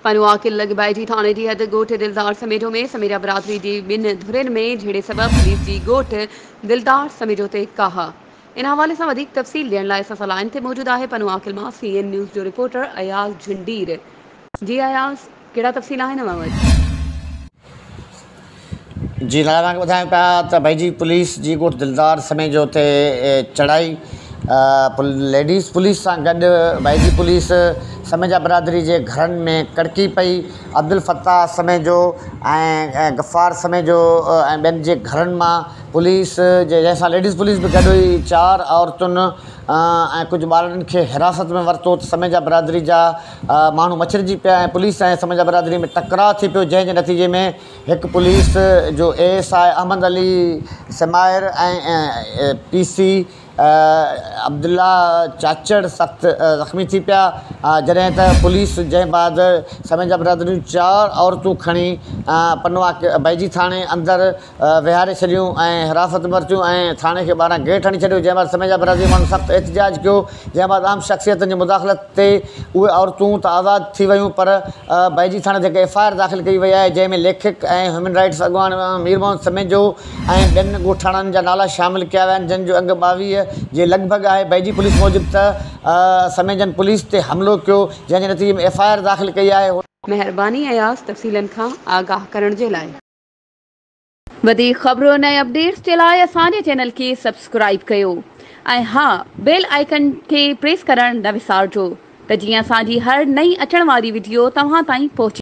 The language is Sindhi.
پنوعاقل لڳ بائجي ٿاڻي جي حد ڳوٺ دلدار سميجو ۾ سميجا برادري جي ٻن ڌرين ۾ جهيڙي سبب پوليس جي ڳوٺ دلدار سميجو تي ڪاهه. ان حوالي سان وڌيڪ تفصيل ڏيڻ لاء اسان سان لائين تي موجود آهي پنوعاقل مان سي اين نيوز جو رپورٽر اياز جهنڊير. جي اياز ڪهڙا تفصيل آهن اوهان وٽ؟ جي نالا توهان کي ٻڌايون پيا ته ڀئي جي پوليس جي ڳوٺ دلدار سميجو تي چڙهائي ليڊيز پوليس سان گڏ ڀئي جي پوليس سميجا برادري جي گهرن ۾ ڪڙڪي پئي عبدالفتاح سميجو ۽ غفار سميجو ۽ ٻين جي گهرن مان پوليس جي جنهن سان ليڊيز پوليس به گڏ هئي چار عورتن ۽ ڪجهه ٻارڙن کي حراست ۾ ورتو ته سميجا برادري جا ماڻهو مڇرجي پيا ۽ پوليس ۽ سميجا برادري ۾ ٽڪراء ٿي پيو جنهن جي نتيجي ۾ هڪ پوليس جو A S I Ahmed Ali Samair ۽ P C Abdullah Chachar سخت زخمي ٿي پيا جڏهن ته پوليس جنهن بعد سميجا برادري جون چار عورتون کڻي پنوا بيجي ٿاڻي اندر ويهاري ڇڏيون ۽ حراست ۾ ورتيون ۽ ٿاڻي کي ٻاهران گيٽ هڻي ڇڏيو جنهن بعد سميجا برادري ماڻهن سخت احتجاج ڪيو جنهن بعد عام شخصيتن جي مداخلت تي اهي عورتون ته آزاد ٿي ويون پر بيجي ٿاڻي تي هڪ ايف I R داخل ڪئي وئي آهي جنهن ۾ ليکڪ ۽ هيومن رائٽس اڳواڻ مير محمد سميجو ۽ ٻين ڳوٺاڻن جا نالا شامل ڪيا ويا آهن جن جو انگ 22 جي لڳ ڀڳ آهي بيجي پوليس موجب ته سميجن پوليس تي حملو ڪيو جنهن جي نتيجي ۾ ايف I R داخل ڪئي آهي. مهرباني اياز تفصيلن کان آگاهه ڪرڻ جي لاء. وڌيڪ خبرن ۽ اپڊيٽس جي لاء اسان جي چينل کي سبسڪرائيب ڪيو ۽ ها بيل آئيڪن کي پريس ڪرڻ نه وسارجو ته جيئن اسان جي هر نئين اچڻ واري وڊيو توهان تائين پهچي.